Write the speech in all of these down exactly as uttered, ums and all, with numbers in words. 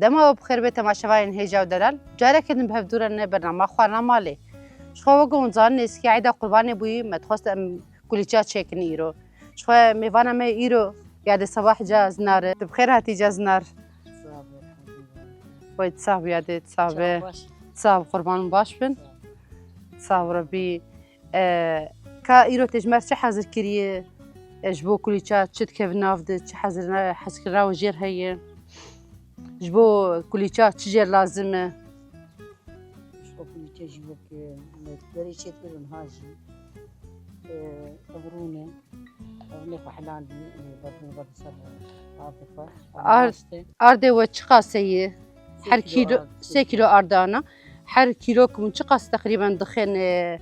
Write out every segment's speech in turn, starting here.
Dema we bi xêr be temaşevanên hêja û delal. Careke din bi hevdû re ne bernama xwarina malê. Ji xwe weke hûn zanin êskî eyda qurbanê bûyî, me dixwest em kulîça çêkin îro. Ji xwe mêvana me îro Yadê Sebah Ca Zinar e. Tu bi xêr hatî Ca Zinar. Wey, tu sax bî Yadê, tu sax be. Çawa baş? Sax bî, qurban baş bin. Sax bî Rebî. E, ka îro tê ji me re çi hezir kiriye? E, ji bo kulîça çi dikeve nav de, çi hezirina, hezirkirina we jêr heye? Ji bo kulîça çi jêr lazim e? Ji bo kulîça jî wek, e, me berê çêkir û niha jî, e, ev rûn e. Ev nê xwe hilandî, e, berdin, berdin ser ardê xwe. Ev Ard-, mast e. Ardê we çiqas e ye? Sê Her kîlo kîlo, ard, sê sê kîlo kîlo. Ard ana. Her kîlok min çiqas teqrîben dixin, e,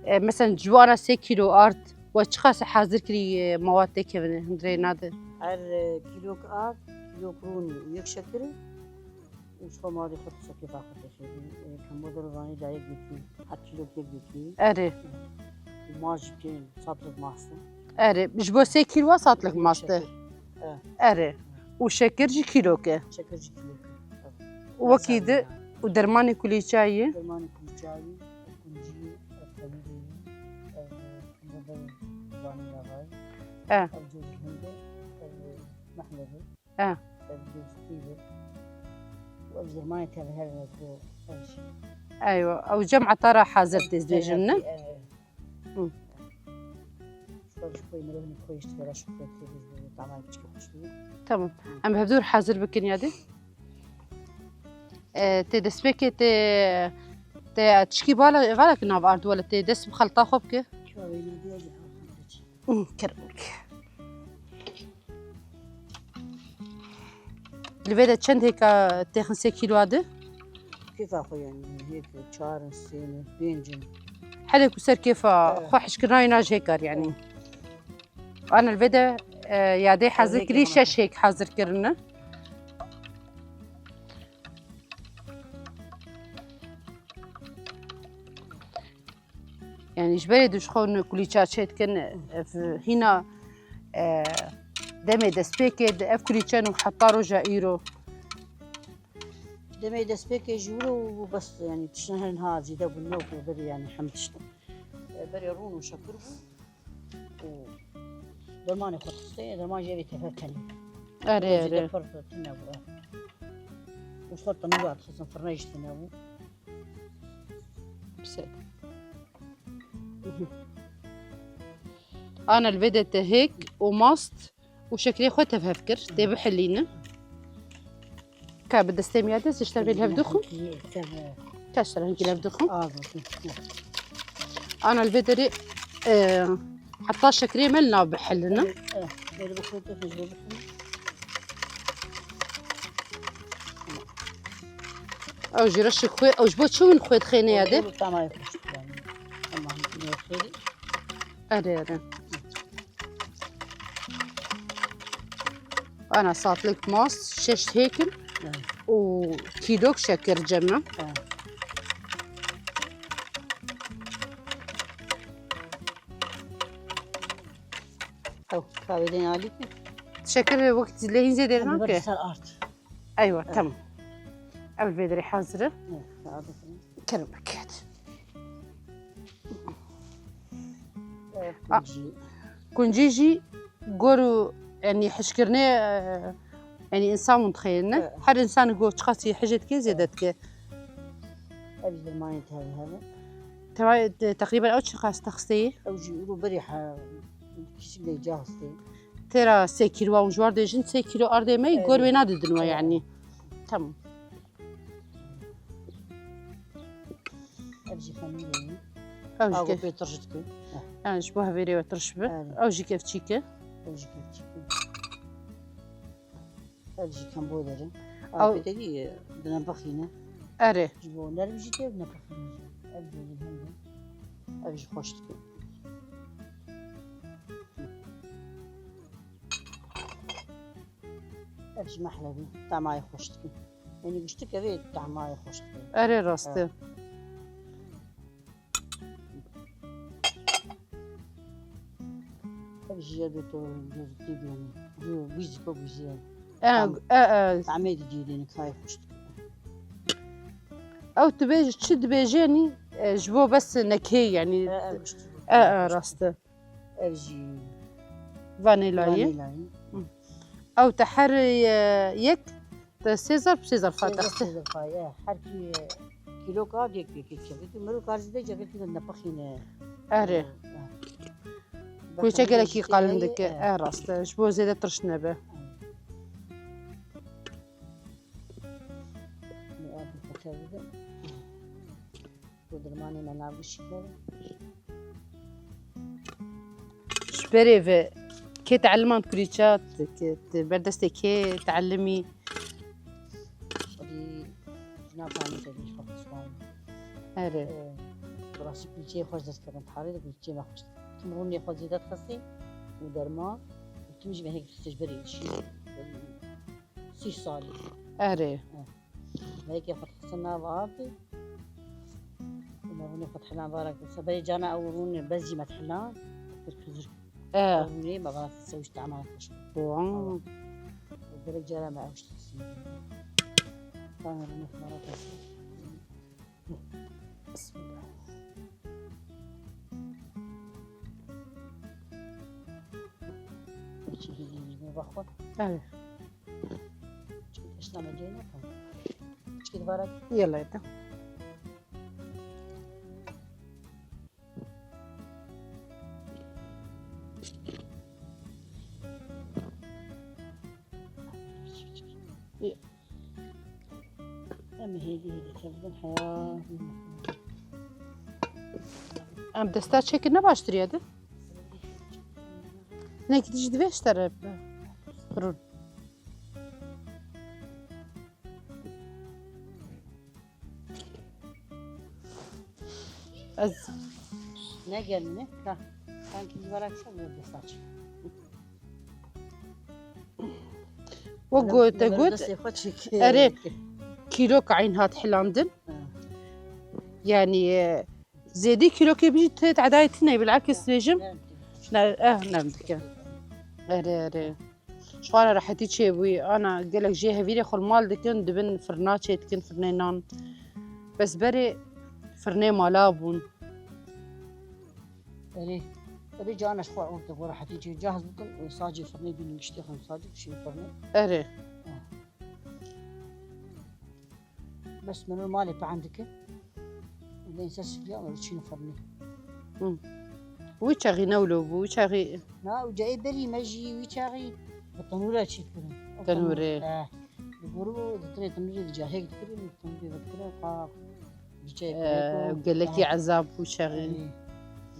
e, mesela ji wana sê kîlo ard we çiqas hazir kirî, e, mewad têkevine hundirê nade? Her, e, kîlok ard, kîlok rûnî û yek şekir û ji xwe mewada xwe tiştekê faxir têşê. E, kembo dero vanî dayê götü, her kîlok yek götü. Erê. Û maj jî pê satlik mast e. Erê, ji bo sê kîlo satlik mast e. Şekir. E. Erê. Û şekir jî kîlok e. Şekir jî kîlok e. Û wekî di û dermanê kulîçayê? Dermanê kulîçayê, kuncî, ev xemîrê, ev, ev vanîla vay. E. Ev cêz hindi, ev mehlebê. E. Ev cêz tîbê. Û ev dermanê tevher ne ku ev jî. Eywa, ew cem etara hazir tê dibêjin, ne? Ev, ev. Hı. Şuan şu koyu melek koyu işte böyle şu koyu temiz böyle tamam küçük hoş bir. Tamam. Em hevdûr hazir bikin ya de. E, tê destpêkê tê, tê tişkî bala, vala ki nav ard wala tê dest bi xelta xwe bike. Hı, kerem bike. Li vê de çend hêka têxin sê kîloa de? Kêfa xwe yani, hêk, çar in, sê in, pênc in. Herê ku ser kêfa xwe hişkirina wî na ji hêkar yani. Ana li vê de, e, yadê hazir kirî, şeş hêk hazir kirine. Yani ji berê dişxon kulîça çêdikin, ev hîna, e, demê destpêkê di ev kulîçen û heta roja îro. Demê destpêkê ji wilo û bes, yani tiştin herin ha zîde bûn, ne wekî berê yani hem tiştin. E, berê rûn û şekir bû û dermanê xwe dixistê, derman jê vê tefe tenê. Erê, erê. Zîde pir tune bû, e. Û xwe tenûra dixistin, firnê jî tune bû. Ana li vê de te hêk û mast û şekerê xwe tev hev kir, tê bihilîne. Ka bi destê min ya de, ji şter vê li hev dixwim. Ka ji şter hinkî li hev dixwim. Ana li vê derê, e, heta şekerê me li nav bihiline. Ew jî reşik xwe, ew ji bo çi win xwe dixêne ya de? Tamam, tamam. Erê, erê. Ana satlik mast, şeş hêkin û kîlok şekir cem me. Ew, kahveden alî ki. Şekir wek lehîn zêde nake. Ser art. Eywa, tamam. Ev vê derê hazir e. Kerem biket. Kuncî. Kuncî jî gor û, yani, hişkirinê, e, yani, însan hûn dixeyne. Her însanê ku çiqasî hijê dike, zêde dike. Ev jî dermanê tevî hebe. Tevî, te-, teqrîben ew çiqas te xisteyî? Ew jî û berê he, kişik de ca xisteyî. Têra sê kîlo wan ji war dêjin, sê kîlo ardê me, gor wê nadidin we, yani. Tamam. Ev jî xemîrê ye. Ew jî Ago ke- pê tirş dike. Yani ji bo hevêrê we tirş bi. Erê. Ew jî kevçîk e. Ew jî kevçîk e. Ev jî kemboder e. Ew Ago pê te dî, e, di nepexîne. Erê. Ji bo nerm jî tê, nepexîne jî. Ev jî hende. Ev jî xweş dike. Ev jî mehlebî, tamayê xweş dike. Yanî giştik ev ê tamayê xweş dike. Erê, rast e. Evet. Ev jî ya bê to gözüktiği gibi yani. Bu, bu jî ko bu jî yani. E, Tam. e, e. Tamê digihîne, kayê xweş dike. Ew dibêj-, çi dibêjênî, e, ji bo bes nekê, yanî. E, e, gişt. E, e, rast e. Ev jî Vanîlayê. Vanîlayê. Hı. Ew te her, e, yek te sê zarf, sê zarf Sê zarf, dixist. Sê zarf, e. Her kî, e, kîloka yek, yek, yek çekê. Tu mirov kar zêde çekê, tu nepixîne. Erê. E, e. Kulîçe Bakın, gelekî bir şey qalin heye, dike. e. E, rast e. Ji bo zêde tirş nebe. Bi avê xwe tevî de. Ku dirmanê me navgişî keve. Ji berê ve kê teeliman kulîça, tu, tu berdestê kê teelimî? Xwedî ji nav panê te dî xwe xistan. Erê. Ee, bi rastî kulîçeyê xweş dest kevin. Tarî de kulîçeyê me xweş dest kevin. Tim rûnê xwe zêde dixistî û derman û tim jî me hêk dixistî ji berê şî. Sî salî. Erê. He. Meyekê xwe dixistin nav avê. Û me rûnê xwe dihilan vara kir. Sebeyê cana ew rûnê bez jî me dihilan. Kir kizir. E. Ew rûnê me vara sewş tema xweş. Wow. Û gelek cara me ew şt dixistin. Tamam, rûnê xwe vara kir. Bismillah. Çi hînî hînî bexwe. Evet. Çi tişta me cê nekin. Çi dibara. Yela, yeter. Em hêdî hêdî tevdin heya. Em desta çêkir ne baştir ya de? Nekî dij divê ji te re rûn. Ez Ne gelini, ka. Sanki ji bera kişa ne de saç. Wek got, te got, destê xwe çek. Erê, kîlok eyn hat hilandin. Ha. Yani, e, zêdî kîlokê bijî tê tedayê tine, bilakis dibêjim. Ne, eh, nerm dike. Erê, erê. Ji xwe re rehetî çêbûyî. Ana gelek jê hevîrê xwe li mal dikin, dibin firna çêdikin, firnê nan. Bes berê firnê mala bûn. Erê, erê, cana ji xwe orte xwe rehetî çê cahz bikin, sacê firnê bînin giştê xwe sacê kişî firnê. Erê. Ha. Bes min û malê pehan dike. Û bên ser sifriya û çîn firnê. Hı. Wî çaxî ne wilo bû, wî çaxî. Na, û cayê berî me jî wî çaxî bi tenûra çî dikirin. O Tenûrê. Tenûr, eh, li gorî bû, di tenê tenûrê di cahek dikirin, tenûrê vedikirin, qa Ee, gelekî ezab bû çaxî. Ey,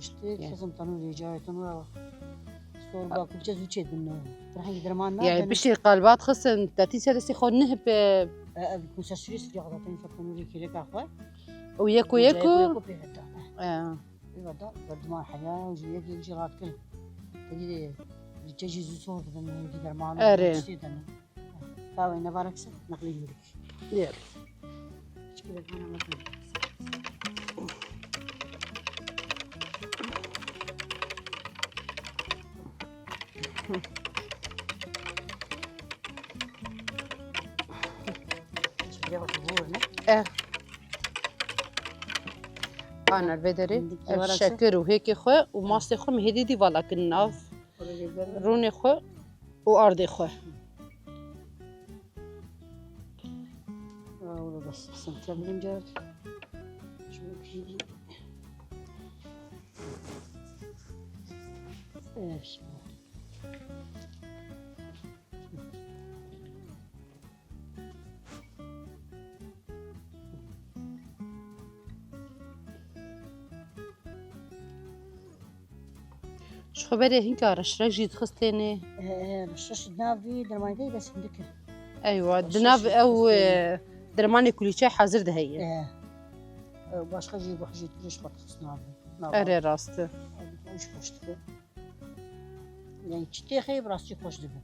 işte, ya. Kesim tenûrê, cayê tenûra. Sorba kulçe zû çê din. Rehî derman na. Yani piştî qalbat xistin, te tî ser destê xwe nihip, e, e, ev ku ser sirî sirî xwe datin ser tenûrê kêleka xwe. Û yek û yek û. Yek û yek û pê veda. E. Pê veda, berdiman heya, û jî yek yek jî rat kir. Tedî de, kulçe jî zû sor dibin, hingî derman. Erê. Tiştê din. Tawê nevarekse, neqlî hindik. Diğer. Eh. Ana vê derê. Hindik ev yavaş şekir û hêkê xwe û mastê xwe mi hêdî dî vala kin nav. Rûnê xwe û ardê xwe. Aa, o da bas. Sen kendin gel. Şunu bir şey diyeyim. Evet, şimdi. Ji xwe berê hinka reşrek jî dixist tênê. He, he, reşreş di nav vî dermanî de bes hindik e. Eywa, di nav ew, e, dermanê kulîçe hazir de heye. He. Ew başqa jî guh jî tu jî xwe dixist nav vî. Nav vî. Erê rast e. Ew jî xweş dike. Yani çi têxê bi rastî xweş dibe.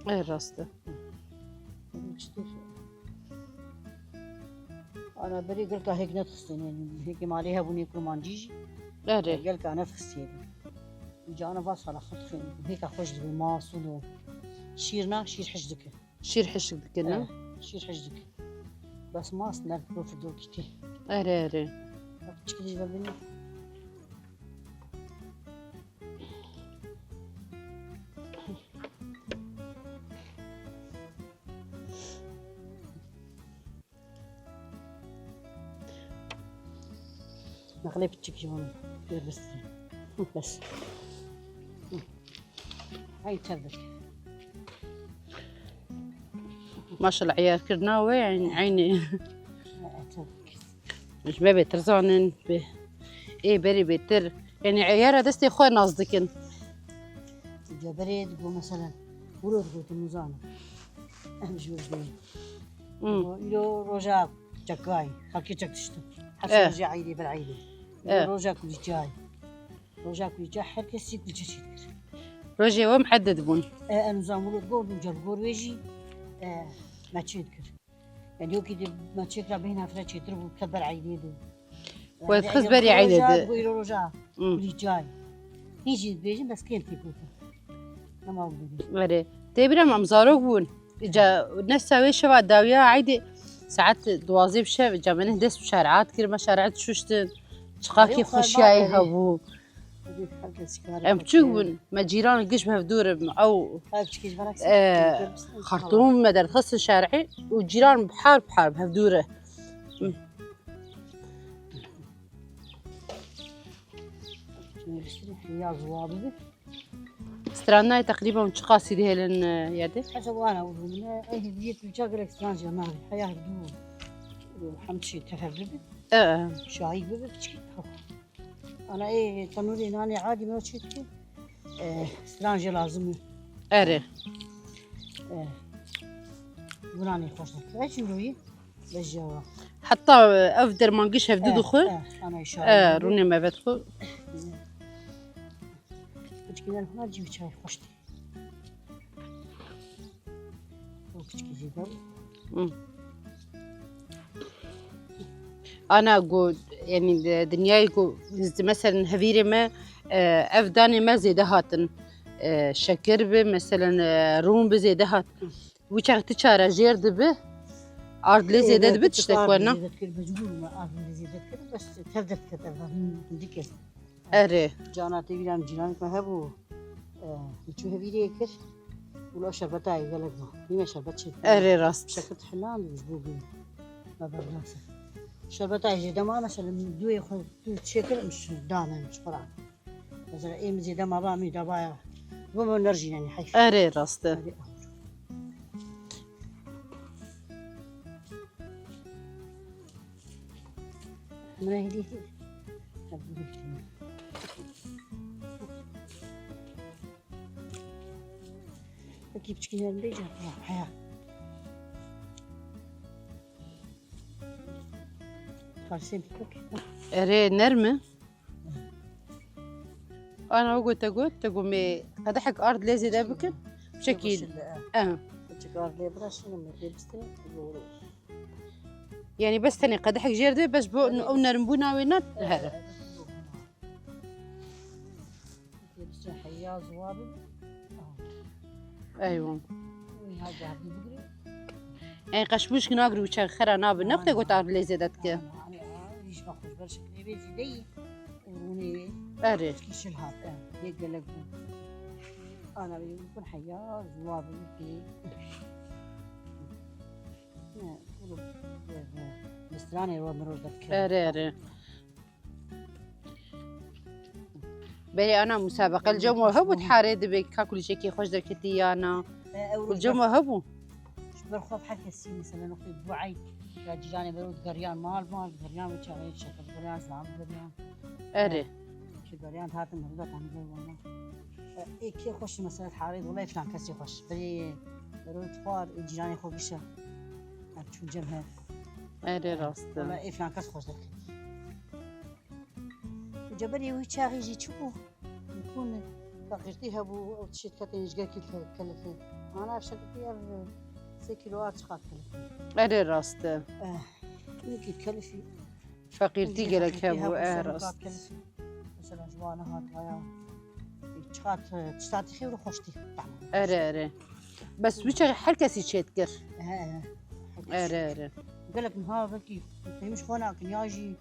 Erê rast e. Çi têxê. Ana berê gelka hêk nedixistên, yani hêkê malê hebûn ê kurmancî jî. Erê. Gelka nedixistê. Îca ana va sala xwe dixin, hêka xweş dibe, masûl û şîrna, şîr hiş dike. Şîr hişk dikin, ne? Şîr hişk dikin. Bes mast nerg profil dokî tê. Erê, erê. Bak, çikî jî ver bîne. Nexlê piçik ji wan. Bes. Hey, tev dike. Maşallah, eyarkirina we, yani, eynî. He, tev dike. Ji me bêtir zanin, bê, ê berê bêtir. Yani, eyara destê xwe nas dikin. Ceberê digo, meselen, wilo digotin, nizanim. Em ji wir bêjin. Hmm. Îro roja çekayî, xelkê çek diştin. Her Eh. Roja eydê ber eydê. Eh. Roja kulîçayî. Roja kulîça her kes çî kulîçe çî dikir. Rojê we muhedded bûn. E, em zan wilo gor bûn, gel gor wê jî, e, me çê dikir. Yani yok idi me çêkira bêhna fire çêtir bû, ke ber eydê de. We dixist berî eydê de. Bû îro roja Hmm. kulîçayî. Hîn jî dibêjin, bes kêm tê gotin. Nema wilo bêjin. Erê. Tê bîra me, em zarok bûn. Îca nesa wê şeva dawiya eydê saet duwazdeh bi şev, îca min dest bi şer'at kir, me şer'at şuştin. Çiqakî xweşiyayê hebû. Em çûk bûn, me cîran giş bi hev dûr im. Ew, e, xartûm me derdixistin şer'ê û cîran bihar bihar bi hev dûr e. Ya zuwa bibi. Stranayê teqrîben çiqasî dihêlin, e, yerdê? Hesa wana û bûne, ey hiziyet û çagrek stranca navê. Heya hevdû hem çi tefer bibi. E, e. Şahî bibi, çi. Ana ê tenûrê nanê adî me çi dikî? E, stranca lazim e. Erê. E, Gunanê xweş dikî. Eçî royî? Bejawa. Heta, e, ev dermangiş hevdû dixwe. Ana E, şahî bibi. Rûnê me vedixwe. Piçkî wan hema cî çay xweş tê. O piçkî zêde. Hmm. Ana ku, yani, di-, dinyayê ku, mesela, hevîrê me, e, ev danê me zêde hatin. E, şekir bi, mesela, e, rûn bi zêde hat. Wî çax ti çare jêr dibi, ard lê zêde dibi tiştek wena. Mecbûr me ard lê zêde dikir, bes tev derdikir, tev derdikir. Erê. Cana tê vîran cîranek me hebû. E, çû hevîrê kir. Û la şerbetayê gelek ma. Nîme şerbet çê. Erê rast. Şerbet hilan dibiş bû bû. Me bernase. Şerbetayê jê dema mesela duyê xwe tu çêkir, em şi dane, em şi xwe ra. Mesela êm zêde ma ba, em ê dabaya. Bu bu nerjînenî heyf. Erê rast e. Min hêdî. Wekî piçkî herin bêje. Heya. Parsên pîkok. Erê nerm e. Ana o gote got, te got me qedehek ard lê zêde bikin. Çekî. Eh. Çek ard lê bira şine me dê bistin. Yani bes tenê qedehek jêr de, bes bo ew nermbûna wê ne here. Heya zuwa bibi. Eywa. Wî ha cardî bigirî. Ey qeşmûşk nagir û çex xera nabi. Nexte got ard lê zêde dike. Ana, ana, wî ji me xweş ber şeklê vê zêde yî. Û rûnê wê. Erê. Kîşil hat, e. Yê gelek bû. Ana wî bûn heya zuwa bibi. Ne, û bi stranê ro mirov derdikeve. Erê, erê. Belê ana musabeqe li cem we hebû, diharê dibê ka kulîçekî xweş derketî ya na? Li cem we hebû? Ji ber xwe her kesî, mesela, nexwê bû eyd, ya cîranê bero digeriyan mal mal, digeriyan wê çaxê şeker digeriyan, zam digeriyan. Erê. Digeriyan hatin, meriv da tanî ber wana. Ê kê xweş, mesela, diharê wele filan kesî xweş. Berê bero dixwar, ê cîranê xwe gişe. Em çûn cem hev. Erê rast e. Wele ê filan kes xweş derketî. Ceberê wî çaxî jî çi bû? Hûn feqîrtî hebû, ew tişt ketên ji gelkî kelifî. Ana ev şekiltî ev sê kîlo a çiqat kelifî. Erê rast e. Eh, wekî kelifî. Feqîrtî gelek hebû, eh rast. Mesela ji wana hat aya. Çiqat, çiqat xêr û xweştî. Erê, erê. Bes wî çaxê her kesî çêdikir. He, he. Ere, ere. Gelek niha belkî peymiş xwe nakin ya jî,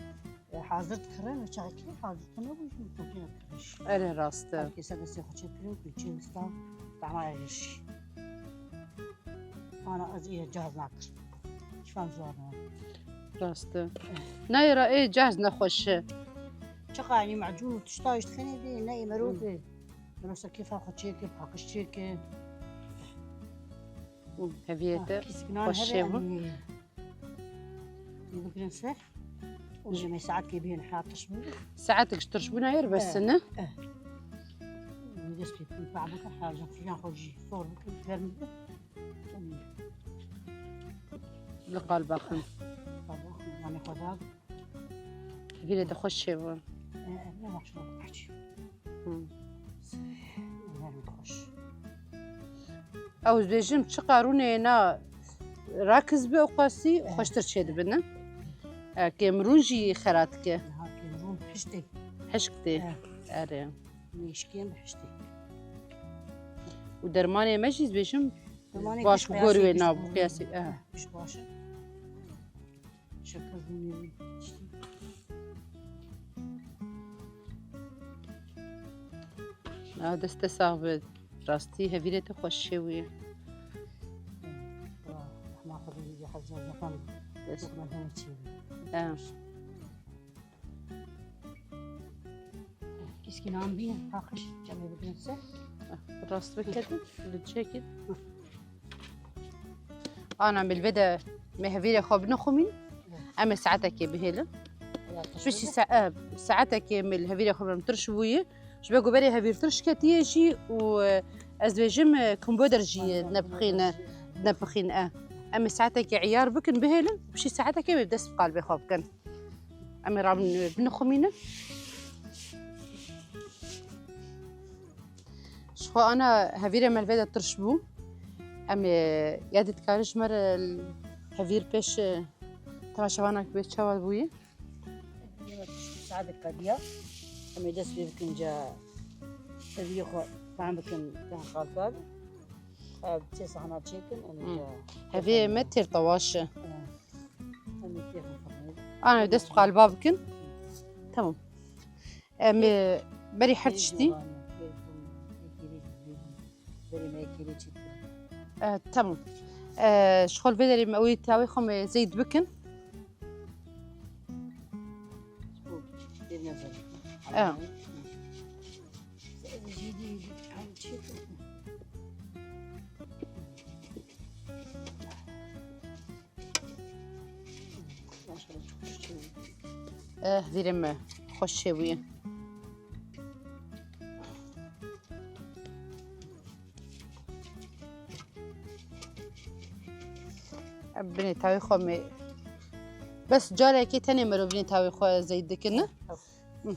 e, hazir dikirin, çaxê kê hazir tune bû jî topî nakirin. Ere, rast e. Her kese destê xwe çêdikirin, ku çê wista, tahma êrişî. Ana ez ê caz nakirim. Şifam zor ne. Rast e. Nayê ra ê caz nexweş e. Çiqa yanî mecûn û tişta ji xênê dê, ne ê merokê. Hı. Meroksa kêfa xwe çêke, paqij çêke. Hı, heviyê te xweş çêbû. Ê bigirin ser. Û ji me saetkê bihên ha tişt bû. Saetek ji tiştbûna yer bes e, ne? Eh. Dest pê pê pa bikin, ha jin fijan xwe jî sor bikin, germ bikin. Li qal baxin. Qal baxin, yanî xwe da. Vîrê de xweş çêbû. Eh, eh, ne başla, kaç. Hı. Germ xweş. Ew dibêjim, çi qarûnê na rakiz bi, ew qasî xweştir çêdibin, ne? E, kêmrûn jî xera dike. Niha kêmrûn hiştê. Hişk tê. E. Erê. Mêşkên bi hiştê. Û dermanê me jî dibêjim, dermanê baş bi gor wê na, bi qiyasî, e. Pişt baş e. Şeker bûnê wî. A, dest te sax be. Rastî hevîrê te xweş çêbûye. Wah, rehma Xwedê bî, hezar zeqan. Bes. Lokman hene çêbû. E. Kîskî nan bî, paqij, çemê bigirin ser. Rast bikedin, li çekî. Ana, em li vê de me hevîrê xwe binixumîn. Em ê saetekê bihêlin. Piştî sa-, e, saetekê me li hevîrê xwe binim tirş bûye. Ji ber ku berê hevîr tirş ketiye jî û, e, ez dibêjim, e, komboder jî nepixîne, nepixîn e. Em ê saetekê eyar bikin, bihêlin. Piştî saetekê wê dest bi qalbê xwe bikin. Em ê rabin, e, binixumînin. Ji xwe ana hevîrê me li vê de tirş bû. Em ê ya dî dikare ji me re hevîr pêş, e, temaşevanak bê çawa bûye. Saetek qediya. Em ê dest pê bikin ca hevîrê xwe fehm bikin, fehm xalka bi. Ev çê sahna çêkin, em ê Hı. ca Hevîrê me têr tewaş e. Em ê têr xwe fehm. Ana dest qaliba bikin. Tamam. Em ê berî her tiştî. E, tamam. E, ji xwe li vê derê me wê tawê xwe me zeyt bikin. E. Eh, vîrê me xweş çêbûye. Em binê tawê xwe me. Bes carekê tenê merov binê tawê xwe zeyt dikin, ne? Hı.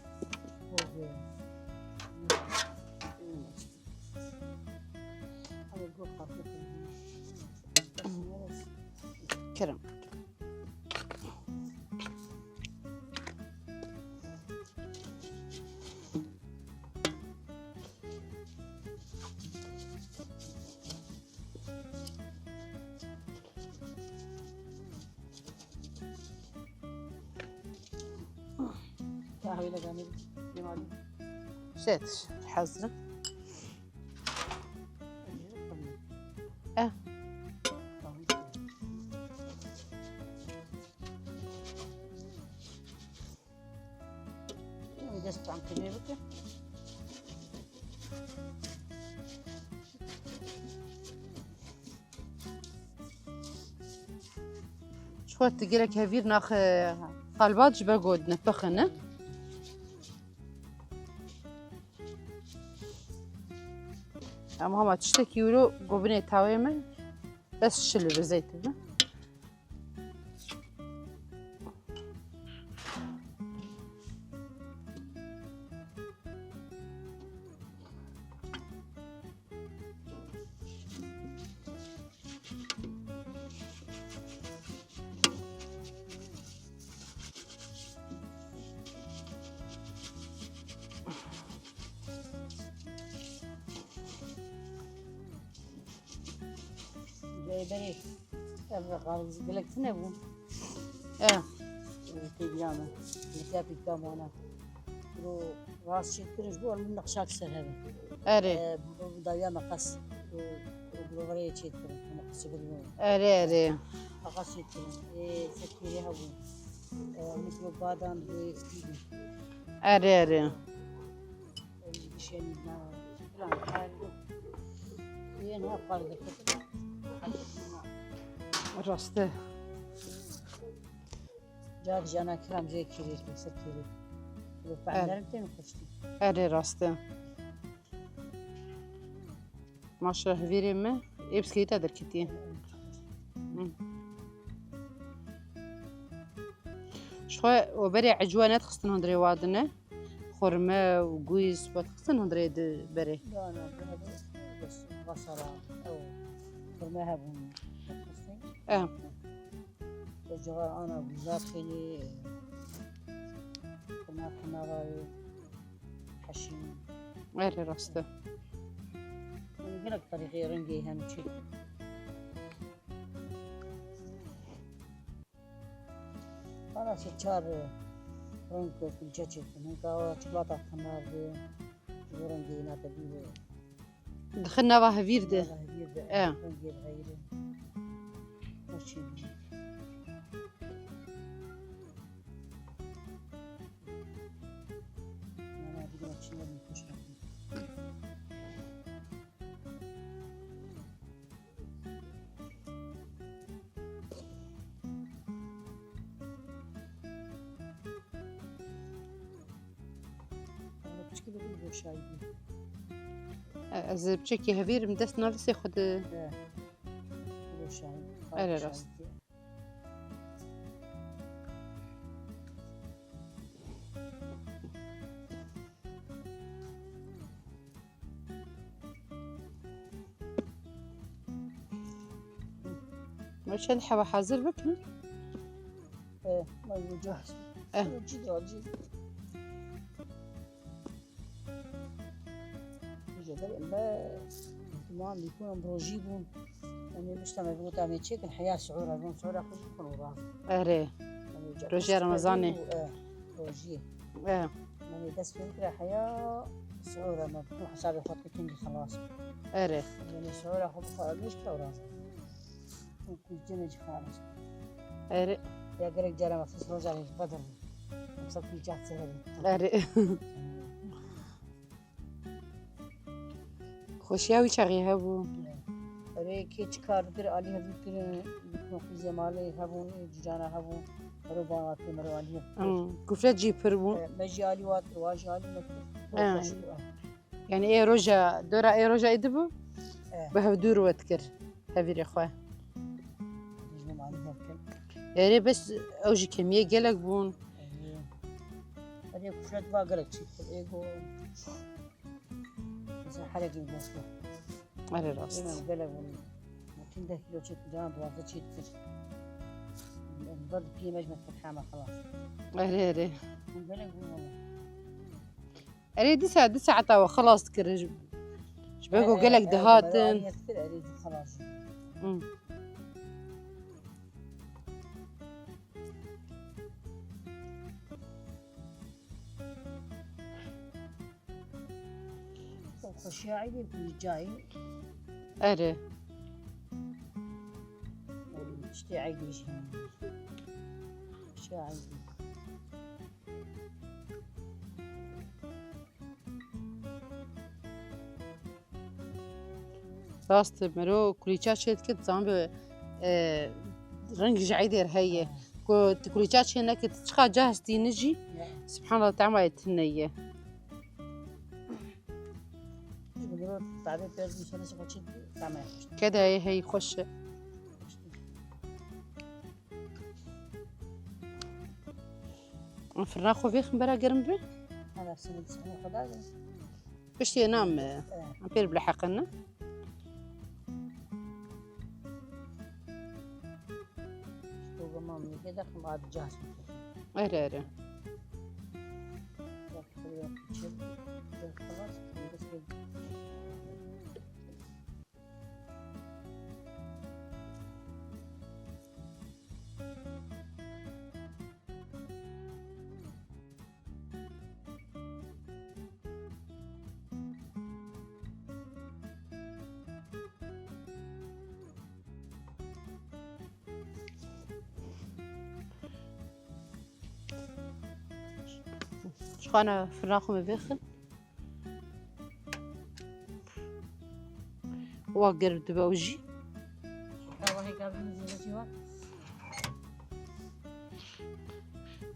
Kerem. Kahve ile ben de yemedim. Set, hazır. Eh. Dest çankilê bike. Ji xwe tu gelek hevîr naxe xalbat ji ber ku nepixine. Em hema tiştekî wilo go binê tawê me. Bes şil bi zeytê me. Berê ev xalix gelek tune bû. E. Têbiya me. Nîka pîka mana. Ro rast çêkirin ji bo min nexşak ser hebe. Erê. E, bu dawiya me qas. Ro ro vere çêkirin. Meqas çêkirin. Erê, erê. Qas çêkirin. E, sekîrê hebû. E, mikrobadan, e, Erê, erê. Rast e. Car cana kiram jê kirî, ser kirî. Erê. Erê, rast e. Maşallah, hevîrê me ê biskilîta derketiye. Hı. Ji xwe we berê ecwa nedixistin hundirê wadine. Xurme û gûz we dixistin hundirê di berê. Na, na, bes, masala, ew, xurme hebûn, nedixistin. Eh. Ji xwe ana gûza xênî, xurma xurma vayê. Heşîn. Erê, rast e. Gelek terîqê rengê hene çi. Bana çi çar reng kulçe çêkin. Hinka çikolata xemar bi. Ji bo rengê hîna te bî. Dixin nava hevîr de. Nava hevîr de. E. Rengê xeyr e. Hoşî. Ez piçekî hevîrim dest navîsê xwe di. Erê, rast. Me çend heva hazir bikin? E, me cahz. Eh. Cî de, cî. Ji ber me, dûman lîkûn em rojî bûn. Em ê mişta me bi gotan ê çêkin heya sihûra, bûn sihûra xwe jî bikun û rast. Erê. Em ê ca Rojê post Remezanê. Û, e, rojî. E. Em ê dest pê bikira heya sihûra me, bû hesabê xwe dikin jî xelas. Erê. Em ê sihûra xwe bixwe, em ê jî û rast. Û kulîçê me jî xelas. Erê. Ya gelek cara me xist roja Leyl Qedr. Em ser kulîça seherî. Erê. Xweşiya wî çaxê hebû. Erê, kê çi kar dikir, alî hev dikirin, dikno qîzê malê hebûn, ê cîrana hebûn, mero bana kir, mero alî hev dikir. Hmm, kufret jî pir bû. E, me jî alî wa dikir, wa jî alî me dikir. He. Xweş bû, e. Yani ê roja, dora ê roja êdî bû, e, bi hev dûr we dikir, hevîrê xwe. Dijmin alî hev dikir. Erê, bes ew jî kemiyê gelek bûn. Erê. Erê, kufret va gelek çêkir, ê go. Mesela herekî goşt. Erê, rast. Ême gelek bûn. Makin deh kilo çêt, canan duwazdeh çêt kir. Ber piyê me ji me fetha me xelas. Erê, erê. Gelek bûn wala. Erê, di saet, di saeta we xelas dikir ji, ji ber ku gelek dihatin. Erê, erê, erê, xelas. Hmm. Xweşiya eydê kulîçayî. Erê. Tiştê eydê jî hene. Xweşiya eydê. Rast e, mero kulîça çê dike, dizan bi, e, reng ji eydê re heye. Ku tu kulîça çê neke, tu çiqa cahz tîni jî, ya, subhanallah, tema yê tune ye. Kede ye hey xweş e. Firna xwe vêxin bera germ be. Hala sini sini xwe da. Piştî nam, e, em pêr bi leheqin ne? Ştoga mam yeke de xim ad cahs. Erê, erê. Bak, şöyle yapayım. Biraz daha sıkıntı. Şöyle. Qana firna xwe me vêxin. Wa germ dibe ew jî. Ewa hêka bin zêde jî wa.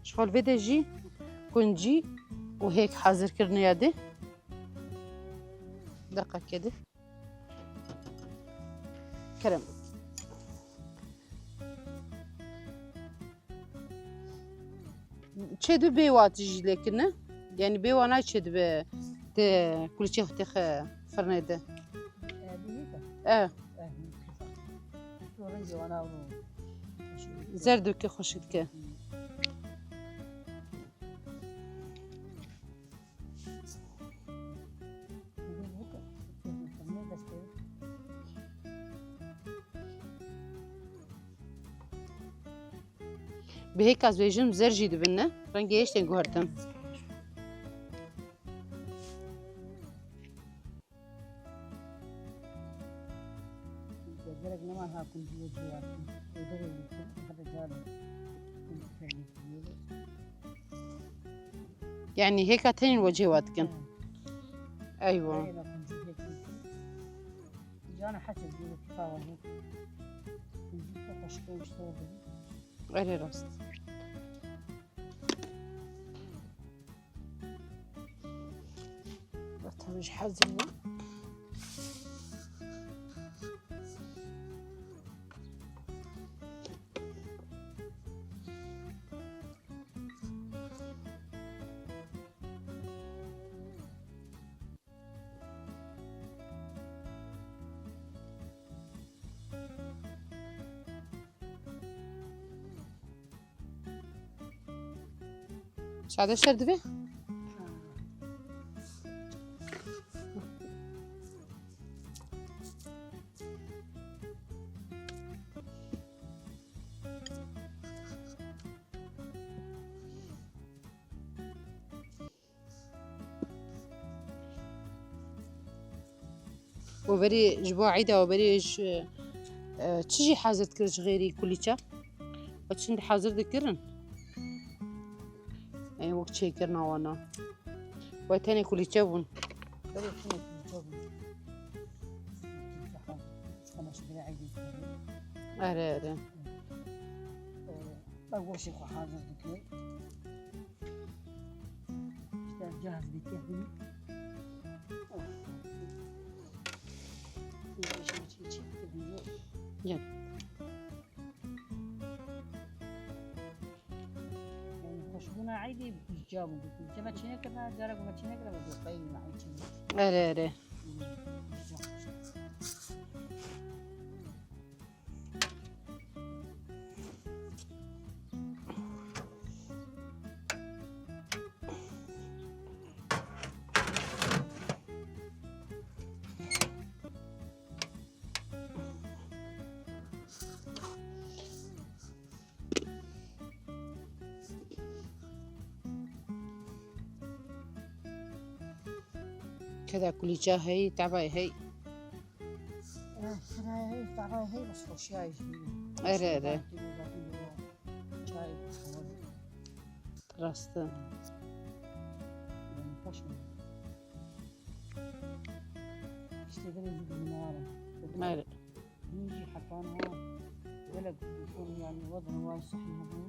Ji xwe li vê de jî kuncî û hêk hazir kirine ya dê. Deqekê de. Kerem. Çê dibe bê wat jî lê kirine. Yanî bê wana çê dibe te kulîçê xwe têxe firnê de. E, bihîka. E. E, bihîka. Tu rengê wana û Zerdokê xweşik dike. Bi hêka ez bêjim zer jî dibin ne? Rengê hêştên guhertin. Gerek nema ha kuncî wê cihê hatin. Êdî rê dikin, hebe carê kuncî tevlî kiriye. Yanî hêka tenê wecihê wa dikin. He. Eywa. Berê ve kuncî hêk dikin. Cana heçe diyor ki kava hêk. Kuncî çok aşkı işte oldu. Erê rast. Vatandaş hazır mı? Sade ser dibe? Û berî ji bo eyda û berî ji, e, çi jî hazir dikir ji xêrî kulîça? Û çi hazir dikirin? Ê, wek çêkirina wana. Wê tenê kulîçe bûn. Belê tenê kulîçe bûn. Kulîçe ha, çikana ji xêrî eydê dikirin. Erê, erê. E, Bak, goşê xwe hazir dike. İşte cihaz bitirdim. Gel. Yani, xweşbûna eydê bi kulîça bû, bi kulîça me çênekirine, cara ku me çênekirine, me doqeyî me eyd çênekirine. Erê, erê. Hmm. Keda kulîça hey, tebay hey. Eh, xirayê, tavayê hey, bes xweşiyayê jî. Erê, erê. Çay, qehwe. Rast e. Yani, xweş e. İşte, gelin jî dinlere. Erê. Min jî heta niha gelek dûkan, yani, wezin wan sihî hebû.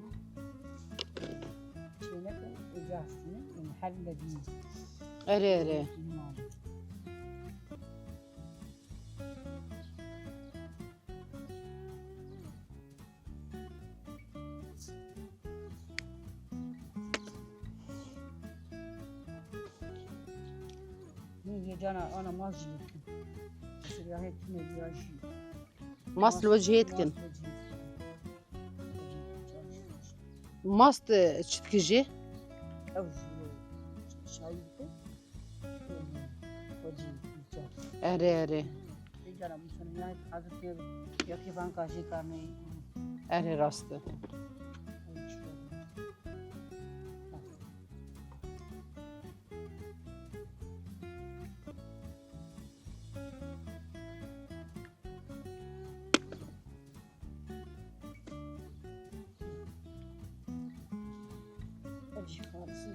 Çênekin, êca hestine, yani, her ne dîn. Erê, erê. Dinlere. Min yê cana ana maz jî dikin. Mesela hep ne diyor jî. Mast li wecihê dikin. Mast, e, çi dikir jê? Ew jî çayî dikin. Wecî, wecî. Erê, erê. Vê cara min sene ya hazir kir, ya ki van ka jê karnê. Erê, rast e. Hadi şu kalsın.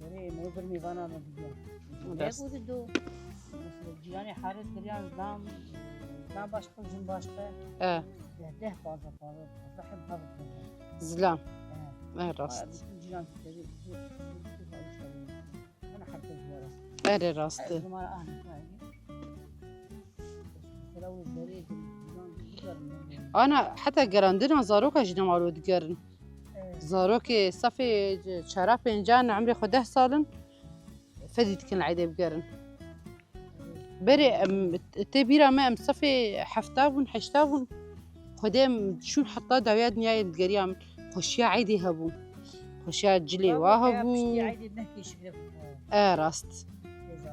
Berê me bir mêvana me digiya. Rast. Bek û dido. Mesela cîranê hare kiriyan zam, zam başka, jin başka. E. Deh, deh, pazdeh, pazdeh, pazdeh hem pazdeh. Zilam. E. E, rast. Aa, bütün cîran kiri, bu, bu, bu, bu, bu, Bana herkes diyor. Erê rast e. Numara Ahmet var. Mesela o berê, Ana, heta gerandina zaroka jî nema lo digerin. Evet. Zarokê sefê çera pêncan, emrê xwe deh sal in, fedî dikin eydê bigerin. Berê em tê bîra me, em sefê hefta bûn, heşta bûn. Xwedê em çûn heta dawiya dinyayê digeriya min. Xweşiya eydê hebû. Xweşiya cilê wa hebû. E, rast.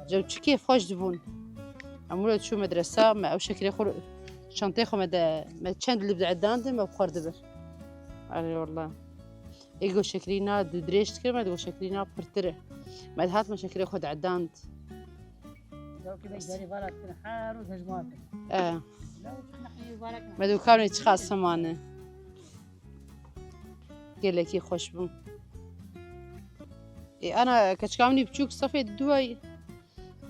Cew çi kêfxweş dibûn. Em wilo diçû medresa, me ew şekilê xwe, çanteyê xwe me de, me çend li bi edandin, me bi xwe re dibir. Erê wallah. Ê goşekirîna di dirêj dikir, me di goşekirîna pirtir e. Me dihat me şekirê xwe diedand. Dawkî me carî vara dikin, her roj hejmar dikin. E. Dawkî nehî vara dikin. Me dûkanê çiqas hemane. Gelekî xweş bû. Ê, ana keçika min î biçûk sefê diduwayî.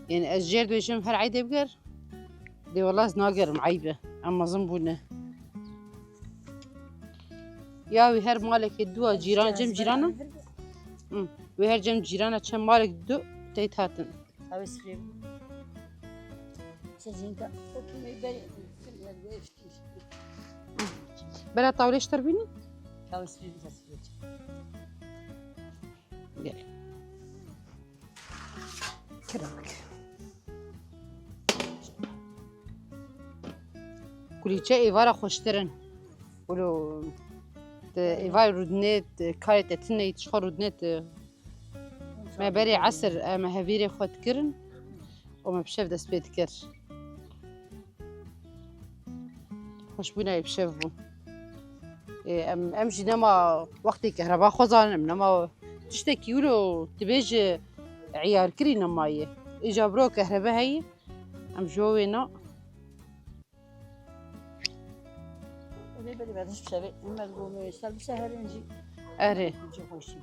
Yani ez jêr dibêjim her eydê biger. Dê wela ez nagerim, eyb e. Em mezin bûne. Ya wî her malekê dua cîran, cem cîrana. Hı. Wî her cem cîrana çend malek du teyt hatin. Ew ê sifrê bû. Çi zinka. O kimê berê. Bera tawlê ji te re bînin? Ew ê sifrê bû, sifrê. Gel. Kirak. Kulîçe êvara xweştir in. Wilo te êvarê rûdinê, te karê te tune yî, tu ji xwe rûdinê tu. Me berê esir, em hevîrê xwe dikirin û me bi şev dest pê dikir. Xweşbûna wê bi şev bû. Ê, em, em jî nema wextê kehreba xwe zanin, em nema tiştekî wilo dibêje eyarkirî nemaye. Îja biro kehrebe heye, em ji wê na. Erê, berê me diş bi şevê, em ez gomê ser bi seherên jî. Erê. Cî xweşî.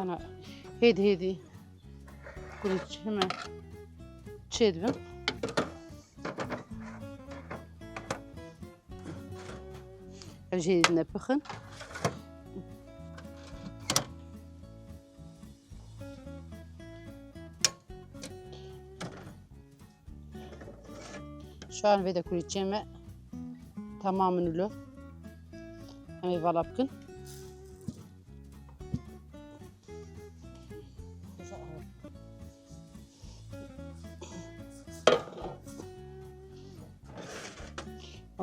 Ana, hêdî hêdî kulîçê me çêdibin. Ev jî nepixin. Şu an vê de kulîçê me tamam in lo. Em ê vala bikin.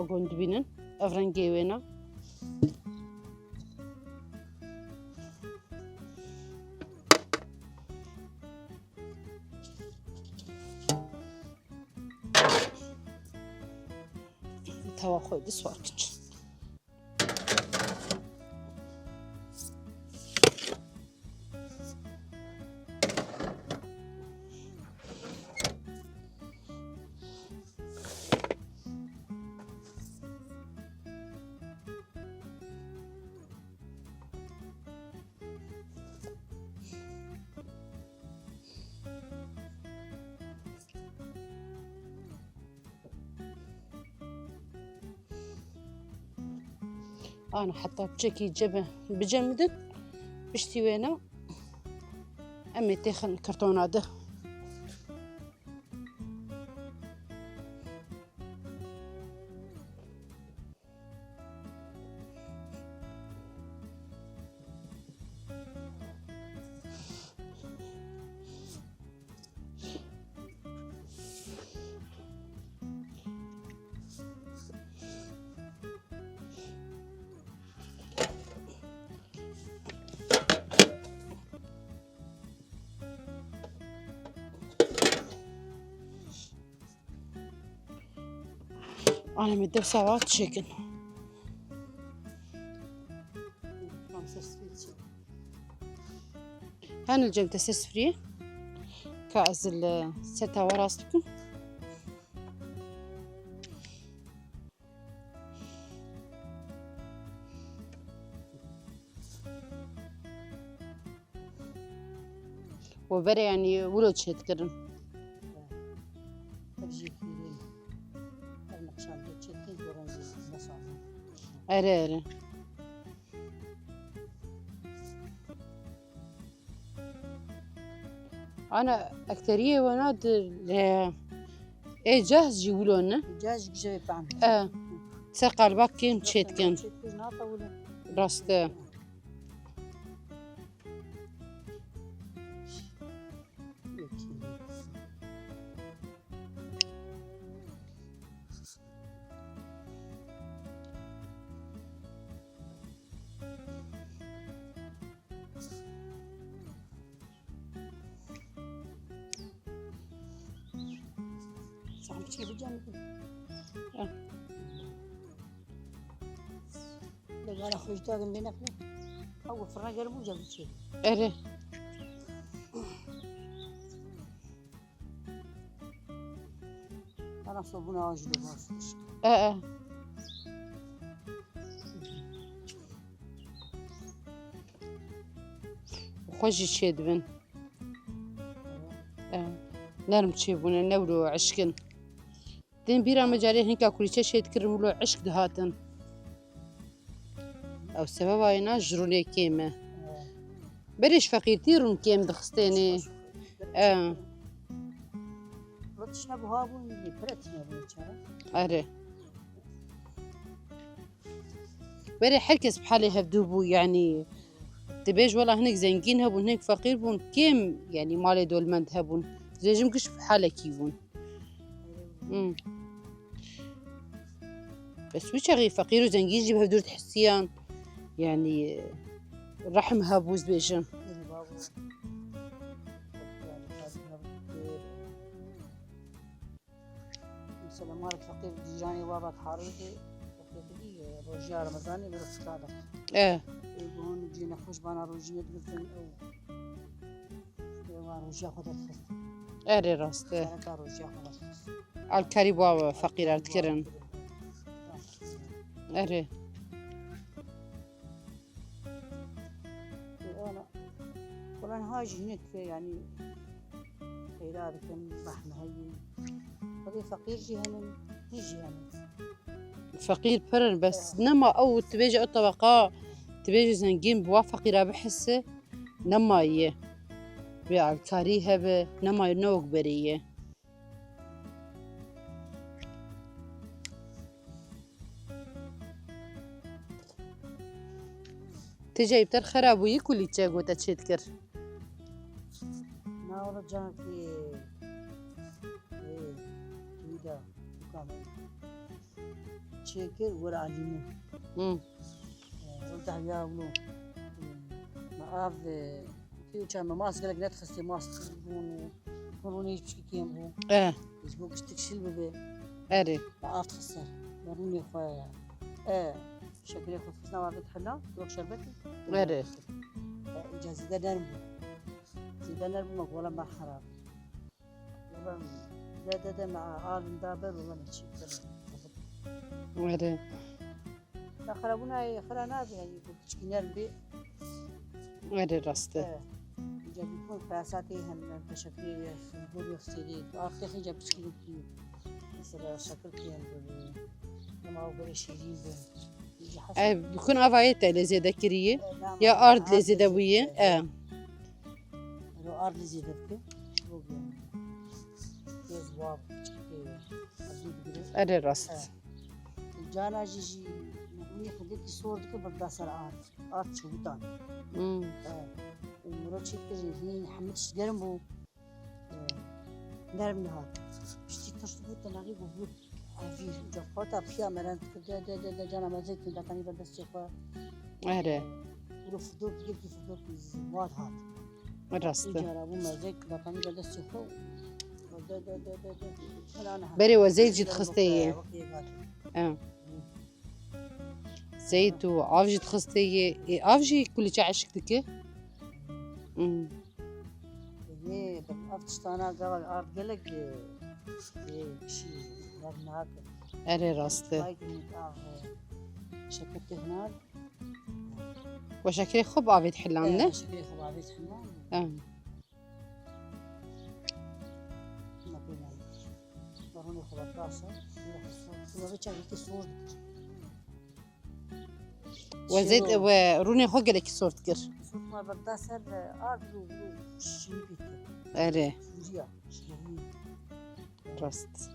Gon dibînin. Ev rengê wê ne. Tawa xwe di swar kiç. Ana heta çekî cebe bicemidin. Piştî wêne em ê têxin kartona de. Ana me dev sawa çêkin. Hen li cem te ser sifriyê. Ka ez li ser tawa rast bikim. We berê yanî wilo çêdikirin. Ev jî kîrî. Ev nexşan de çêdikin, goran jî mesela. Ere, ere. Ana ekteriyê wana di, e, ê cehz jî wilo ne? Cehz jî güzel tam. E, ser qaliba kêm çêdikin. Çêdikin, nata wilo. Rast e. Sen bir şey bileceğim mi? Ha. Lê gala xwe ji te din lê nexle. Ew firna germ û cevizçi. Erê. Ana sobûna an jî li baş. E, e. Xwe jî çêdibin. E. Nerm çêbûne, ne wilo eşkin. Tên bîra me carê hinka kulîçe çêdikirin wilo eşk dihatin. Ew sebeba yê na ji rûnê kêm e. Berê ji feqîrtî rûn kêm dixistênê. E. Tiştine buha bûn, pire tiştine bûn çare. Erê. Berê her kes bi halê hevdû bû, yanî dibêj wela hinek zengîn hebûn, hinek feqîr bûn, kêm yanî malê dolmend hebûn. Dibêjim giş bi halekî bûn. Hmm. Bes wî çaxî feqîr û zengîn jî bi hevdûr dihisiyan. Yanî rehm hebû, ez bêjim. Mesela malek feqîr cîranê we ve diharê de, feqîr dibî, e, rojiya Remezanê li rifika de. E. Ê, bi hûn cî nexweş bana rojiyê dibitin ew. Ê, wa rojiya xwe derdixist. Erê, rast e. Sereka rojiya xwe derdixist. Alkarî bi wa feqîra dikirin. Erê. Ê, ana, Kulan ha jî hinek, yanî, peyda dikin, zehme heyî. Xwedê feqîr jî henin, hîn jî henin. Feqîr pir in, bes nema ew dibêje ew tebeqa, dibêje zengîn bi wa feqîra bihise, nemaye. Wê alkarî hebe, nemaye, ne wek berê ye. Têca îpter xera bûyî kulîçe gote çêdikir. Na wala canekî, ê, tûyda, duka me. Çêkir, were alî min. Hmm. Ew dahya wilo. Ma av, e, pê û çar me mas gelek nedixistê, mas bûn û rûnê piçkî kêm bû. E. Ji bo giştik şil bibe. Erê. Ma av dixist ser. Me rûnê xwe, e, şekerê xwe dixist nav avê dihela, wek şerbetê. Erê. E, îca zêde nerm bû. Zêde nerm bû, me wela me xerab. Wala de, de, de, me alin da ber, wala me çî kir. Erê. Xirabûna xira nabe, yanî ku piçkî nerm bê. Erê, rast e. Îca dîtin qiyasatê hem teşekkürê bor yoxsêrê. Artık îca piçkî bikî. Mesela şekil kêm bibî. Nema o bere şîrîn bibî. Ev bikun avayê te lê zêde kiriye. Ya ard lê zêde bûye. E. Ero ard lê zêde bike. Erê, rast. Cana jî jî nexmî xindekî sor dike, birda ser ard. Ard çewtan. Hmm. E, û miro çêkir jî hîn hemî tişt germ bû. E, nerm nehat. Piştî tişt bû, tenaqî bû bû. Evîr, ca xata piya merend kir, de, de, de, de, cana me zeytûn da tenî ber destê xwe. Erê. Û fidok, yekî fidok wad hat. Rast e. Îcara bû me zeytûn da tenî ber destê xwe. De, de, de, de, de. Berê we zeyt jî dixistê yê. E. Zeyt û av jî dixistê yê. Ê, av jî kulîçe eşik dike. Hmm. Yê, bi ev tiştana gava ard gelek, e, e, kişî, ber nake. Erê, rast e. Vay günü av, e, şeketê hinar. We şekerê xwe bi avê dihilan, ne? E, şekerê xwe bi avê dihilan. E. Şuna koymayın. Marulê xwe bi tasa, şuna xwe sor. Şuna bir çay iki sor. We zêd, we rûnê xwe gelekî sor dikir. Sor ma berda ser, e, ard û, û şîrî pê dikir. Erê. Şûriya, şîrî. Rast.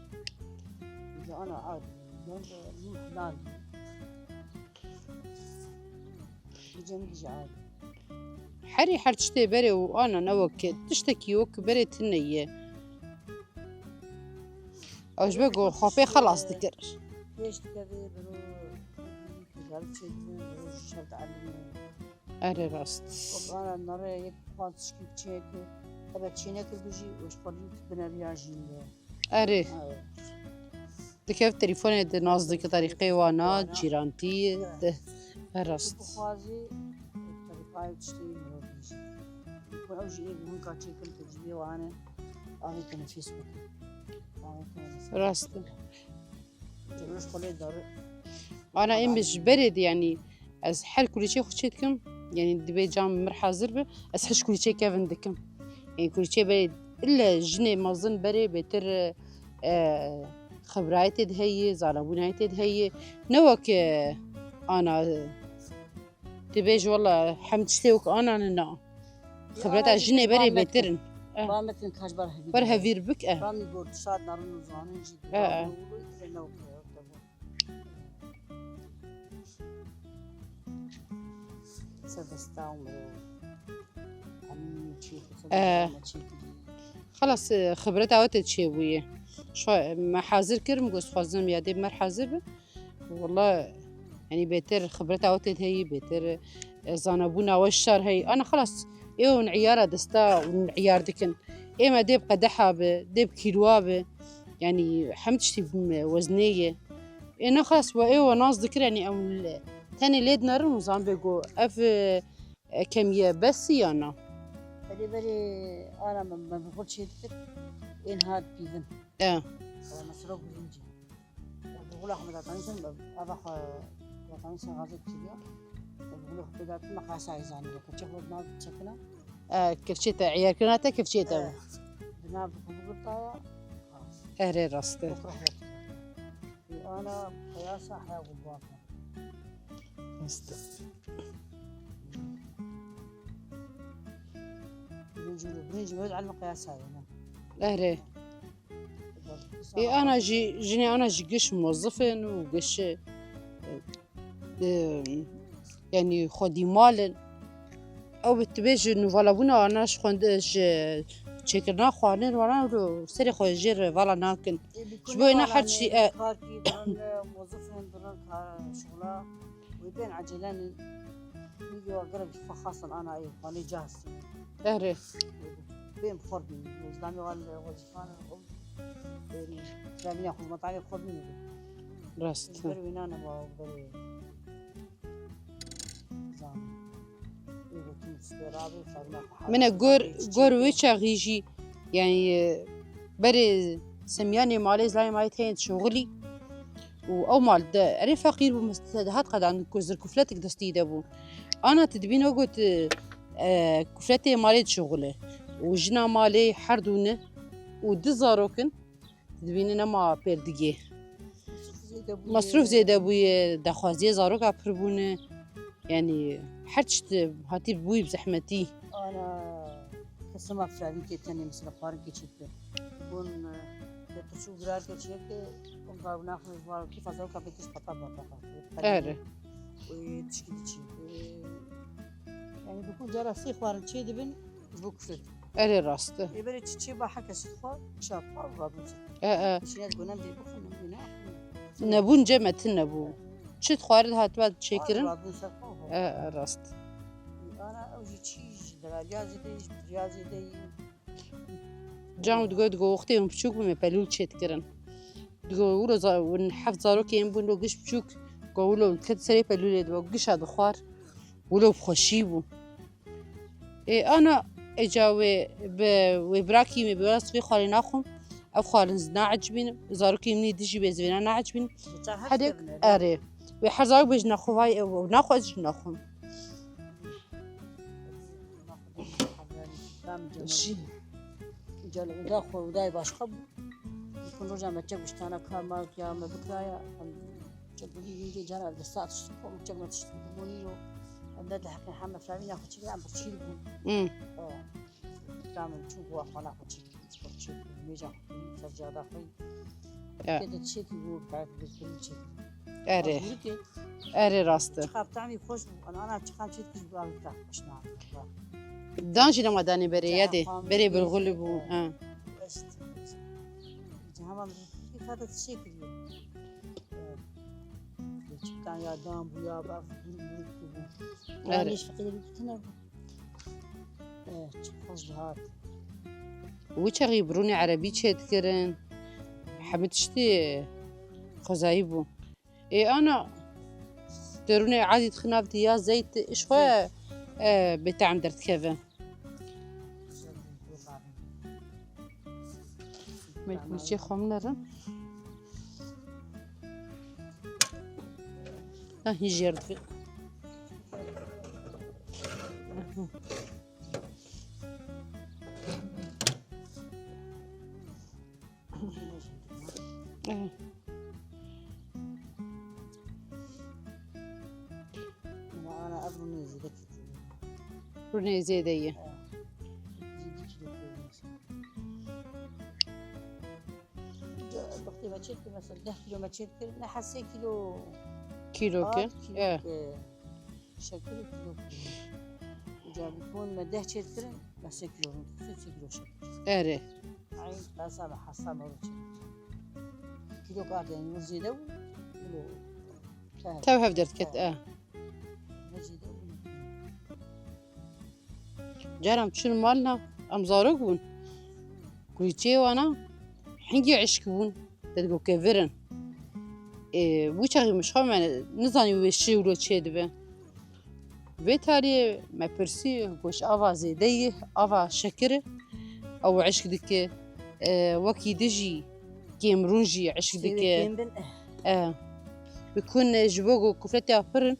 Ji ana ard. Ben de rû hilal. Bi cem ji ard. Herî her tiştê berê û ana ne wek tiştekî wek berê tune ye. Ew ji ber ku xwe pê xelas dikir. Pêş dikeve, biro, gelip çêdibin, biro ji şev dielînin. Erê, rast. Wek ana nere yek xwaz tişkî çêkir. Ebe çê nekir bijî, û ji xwe lût bineriya jînde. Erê. Erê. Dikev telefonê di nas dike tarîqê wana, cîrantî, di, e, rast. Bixwazî, tarîqayê tiştê mirov bijî. Ku ew jî ê hinka çêkin ku civê wane, avêtine Facebookê. Avêtine Instagram. Rast e. Cemre ji xwe lê dare. Ana em ji berê de, yanî, ez her kulîçeyê xwe çê dikim, yanî, divê cam mir hazir be, ez hiş kulîçeyê kevin dikim. Yanî, kulîçeyê berê ille jinê mezin berê bêtir, e, xibrayetê de heye, zanabûnayetê de heye. Ne wek, e, ana, e, dibêj, wela, hem tiştê wek ana ne, na. Xibreta jinê berê bêtir in. Eh. Ba metin kaç bar hevîr. Bar hevîr bik, eh. Ba mi gor dişar narin û zanin jî. Eh, eh. Ba mi gor dişar narin û zanin jî. Sebesta umre. Em çi, sebesta çi. Xelas, e, xibreta we tê çêbûye. Şo, me hazir kir, min got, xwazim ya dê mer hazir be. Wela, yanî bêtir xibreta we tê heyî, bêtir, e, zanabûna we şar heyî. Ana xelas, ê hûn îyara desta hûn îyar dikin. Ê me dê bi qedeha be, dê bi kîloa be. Yanî hem tiştî weznê ye. Ê ne xelas we ê we nas dikir, yanî em tenê lê dinerin û zan bê ku ev, e, kemiye bes ya na. Belê, belê, ana me, me bi xwe çê dikir. Ên hat pîvin. E. Mesela gurîncî. Bi xwe xwe datanî sen, ava xwe datanî sen gazet kiriya. Bi xwe xwe datanî me qasayê zanî. Kevçê xwe nav çekina. E, kevçê te, eyarkirina te kevçê te. E, bi nav xwe bigirtaya. Erê, rast e. Bi xwe xwe. Bi ana qiyasa heya gulbaka. Rast e. Birinci, birinci böyle alma qiyasa yani. Erê. Ê, ana jî, jinê ana jî giş mozif in û giş, e, e, yanî xwedî mal in. Ew bi tibê ji nûvalabûna ana ji xwend-, ji çêkirina xwarinê wana û serê xwe jê re vala nakin. Ji bo êna her çî, e, karkî dirin, mozifin dirin, kar, şixula. Wê bên ecelen in. Min yo gerek xwe xasin ana ê xwanê cahsin. Erê. Bên xor bin. Zdamê wan wezifan. Demîna xizmetanê xwe bîne. Rast. Ber wî nane ma berê. Zan. Ê gotin spê rabê, ferma xwe Mine hale gor, xwe gor çêke. Wê çaxî jî, yani, e, berê semyanê malê, zilamê malê tên şoxilî. Û ew mal de, erê feqîr bû, mis-, dihat qedan ku zirkufletik destî de bû. Ana tu dibîn o got, e, kufletê malê dişoxile. Û jina malê her du ne û du zarok in. Dibînin nema pêr digê. Mesrûf zêde bûye. Mesrûf zêde bûye, daxwaziyê zaroka pir bûne. Yani her tişt hatî bûyî bi zehmetî. Ana kesima firavînkê tenê mesela xwarinkê çêdike. Bûn, e, te tu çû girarkê çêdike, û var naxwe var kîfa zaroka pê tişt pata pata. Erê. Û tişkî diçî. Yani dikun cara sê xwarin çê dibin, ji bo kufret. Erê rast e. Ê berê çi çê ba heke şit xwe, çap xwe rabûn. E, e. Şînet gunem dê bixwin, ne? Nebûn cem e, tune bû. Çi xwarin hatiba çêkirin? Rabûn ser xwe. E, e, rast. Ana ew jî çî ji deraliya zêde yî, ji biriya zêde yî. Can digo, digo wextê hûn piçûk bû me pelûl çêdikirin. Digo wilo za-, heft zarokê em bûn, lo giş piçûk. Go wilo ket serê pelûlê digo gişa dixwar. Wilo bi xweşî bû. Ê, ana, êca wê bi, wê birakî min bi wela sibê xwarê naxwim. Ev xwarin zî naecibînim. Zarokê min ê dijî bê zî wêna naecibînim. Heta heft Hedek, evine, erê. Wê her zarok bêjin naxwe vay ew, ew naxwe ez jî naxwim. Jî. Îca li oda xwe, odayê başqa bû. Kun roja me çek biştana kar mar ya me bikiraya. Em çek bû hîn hîn cara li saet şişt xwe çek me tişt bû nîro. Em de heqê heme framîna xwe çêkir, em bi çîr bûn. Hmm. Tamam, çû xwe xwana xwe çêkir, xwe çêkir, mêja xwe kir, ser cada xwe. Ya. Kê de çêkir bû, kayf bir kir çêkir. Erê. Erê rast e. Çiqap tamî xweş bû. Ana, ana çiqan çêkir bû, abi tak xweş na. Dan jî nema danê berê, ya dê. Berê bilxulî bû. Ha. Hema bir kata çêkir. Çiqan ya dan bû, ya baf, bû, bû, bû. Erê. Yanî şikilî tune bû. Eh, çi xweş dihat. Wî çaxî bi rûnê erebî çêdikirin. Hemî tiştî xwezayî bû. Ê ana, te rûnê edî dixin nav dî ya zeyt, ji xwe, eh, bêtehm derdikeve. Mê kulîçê xwe min nerin. Ha, hîn jêr dike. Ana, ana, ev rûnê zêde kiriye. Rûnê zêde ye. He. Zêde kiriye. Wextê me çêdikir, mesela deh kîlo me çêdikir, ne hesê kîlo. Kîlo ke? Kîlo ke. Şekir û kîlo kîlo. Ca bi kon me deh çêdikirin, me sê kîlo rûn dikir, sê kîlo şekir. Erê. Ay, pesa me hesa me rû çêdikir. Kîlo kar yani, wî zêde bû, kîlo. Tev hev derdiket, e. Caran çûn malna, em zarok bûn. Kulîçeyê wana hingî eşk bûn. Te digot kevirin. Ê, wî çaxî min ji xwe me nizanî wê şêwro çê dibe. Vê tariyê me pirsî, goş ava zêde ye, ava şekir e. Ew eşk dike. Ê, wekî di jî kêmrûn jî eşk dike. Kêmrûn, eh. E, bi kun ji bo ku kufletê ya pir in,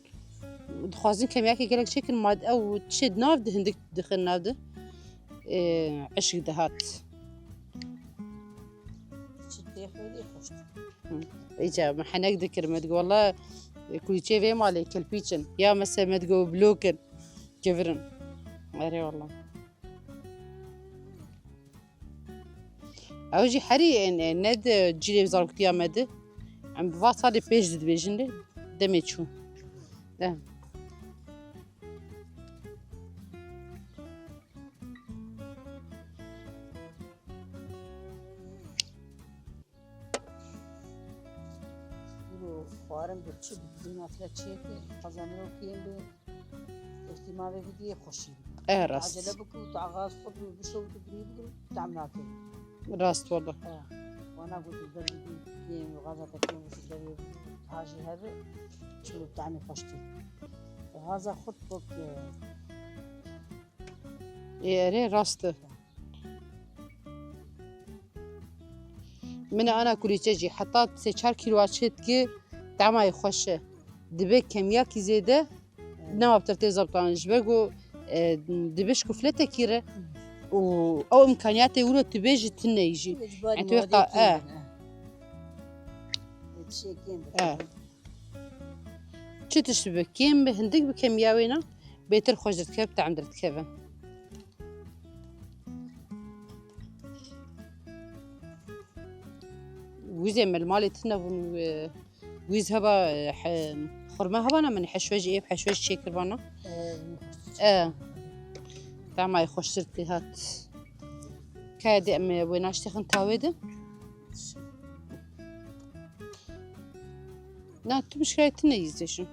dixwazin kemiyakê gelek çêkin, ma ew tiştê di nav de hindik dixin nav de, ê, eşik dihat. Çi tê xêrî xweş. Hı. Îca min henek dikir, me digo, "Wela, e, kulîçê vê malê kelpîç in." Ya mese me digo, "Blok in, kevir in." Erê wela. Ew jî herî, e, ne di cîrê zaroktiya me de. Em bi va salê pêş de dibêjin de demê çû. De. Xwarin bi çi bi, bi nafile çi yekê, qazaniro kêm bi, ihtimali bi diye xweşî bi. E rast. Acele biku, tu axaz xwe bi, bişo tu birî biku, tam nake. Rast wala. Ha, wana ku tu ber bi kêm, gaza te kêm, tu ber bi, hajî hebe, çilo tamî xweştî. Gaza xurt bok, e, Ê erê rast e. Min ana kulîçe jî heta sê çar kîlo çêt ki tamayê xweş e. Dibe kemiyakî zêde nema bi te tê zebtan. Ji ber ku, e, dibe ji kufletekî re û ew imkaniyatê wilo tu bêjî tune yî jî. Yanî tu wê qa-, e. E. Çi tişt bibe kêm bi, hindik bi kemiya wê ne, bêtir xweş dikeve, bi te'm dikeve. Wîzê me li malê tune bûn, e, wîz heba, e, he-, xurme hebana min heşwej ê, heşwej çêkiribana. E, tamayê xweştir tê hat. Kaya de em wê naştêxin tawê de. Na, tu mişkilê tune yî zêşin.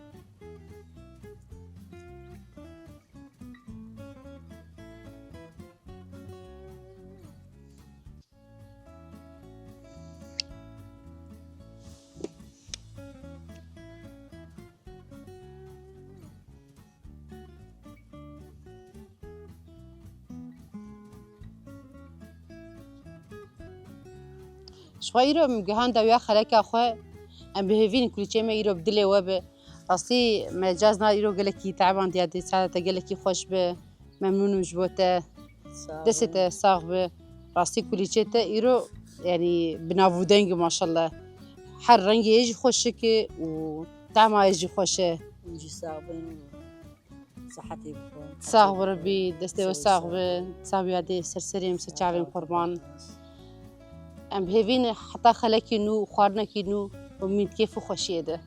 Ji xwe îro em gihanda wiya xeleka xwe, em bi hêvî in kulîçeyê me îro bi dilê we be. Rastî me caz na îro gelekî te'bandiya dê, saete gelekî xweş be. Memnûn im ji bo te. Destê te sax be. Rastî kulîçê te îro, yanî bi nav û deng e maşallah. Her rengê yê jî xweşik e û tema yê jî xweş e. Hûn jî sax bin. Sihetê bixwin. Sax bi Rebbî, destê we sax be. Sabiya dê ser serê em, ser çavên qurban. Em bi hêvî ne heta xelekî nû, xwarinekî nû, umîd kêf û xweşiyê de.